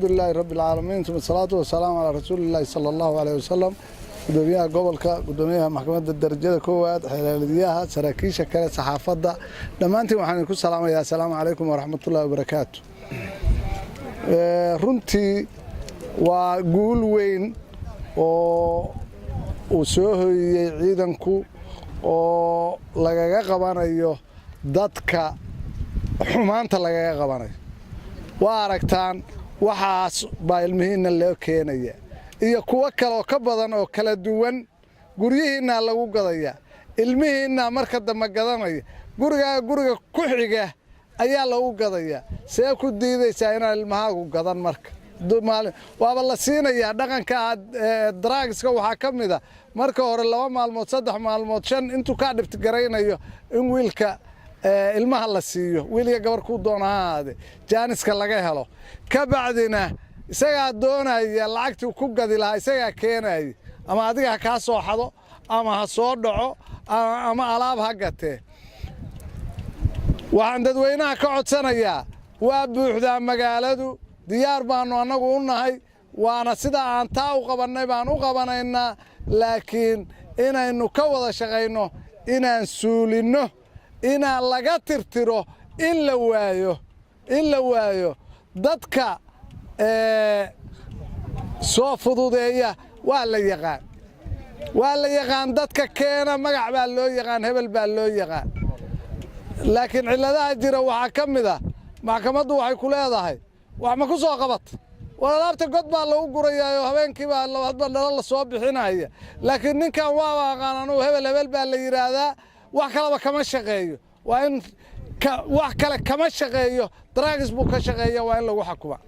Alxamdulilaahi rabbi alcaalamiin, uma asalaatu wasalaamu calaa rasuulillaahi sala Allahu caleyh wasalam. Gudoomiyaha gobolka, gudoomiyaha maxkamadda darajada koowaad, xeelaliyaha, saraakiisha kale, saxaafadda, dhammaantiin waxaan idinku salaamayaa asalaamu calaykum waraxmatullahi wabarakaatu. Runtii waa guul weyn oo uu soo hoyiyey ciidanku oo lagaga qabanayo dadka xumaanta lagaga qabanayo. Waa aragtaan, waxaas baa ilmihiinna loo keenaya iyo kuwo kale oo ka badan oo kala duwan. Guryihiinnaa lagu gadaya, ilmihiinnaa marka dambe gadanaya, gurigaaga guriga ku xiga ayaa lagu gadaya. See ku diidaysaa inaan ilmahaagu gadan? Marka waaba la siinayaa. Dhaqanka aad drugska waxaa ka mid a marka hore 2 maalmood, 3 maalmood, 5, intuu kaa dhibtigaraynayo in wiilka ilmaha la siiyo, wiil iyo gabar kuu doona ha ahaade, jaaniska laga helo. Ka bacdina isagaa doonaya lacagtii ku gadi lahaa, isagaa keenaya, ama adiga ha kaa soo xado ama ha soo dhaco ama alaab ha gatee. Waxaan dadweynaha ka codsanayaa, waa buuxdaa magaaladu, diyaar baannu annagu u nahay, waana sida aan taa u qabannay baan u qabanaynaa, laakiin inaynu ka wada shaqayno inaan suulinno, inaan laga tirtiro, in la waayo dadka soo fududeeya. Waa la yaqaan, waa la yaqaan dadka keena, magac baa loo yaqaan, hebel baa loo yaqaan. Laakiin cilladaha jira waxaa ka mid a maxkamaddu waxay ku leedahay, wax ma ku soo qabata? War alaabta god baa lagu gurayaayoo habeenkii baa hadba dhalo la soo bixinaya. Laakiin ninkan waaba aqaan anugu, hebel hebel baa la yidhaahdaa, wax kaleba kama shaqeeyo, waa in wax kale kama shaqeeyo, drugs buu ka shaqeeya, waa in lagu xukuma.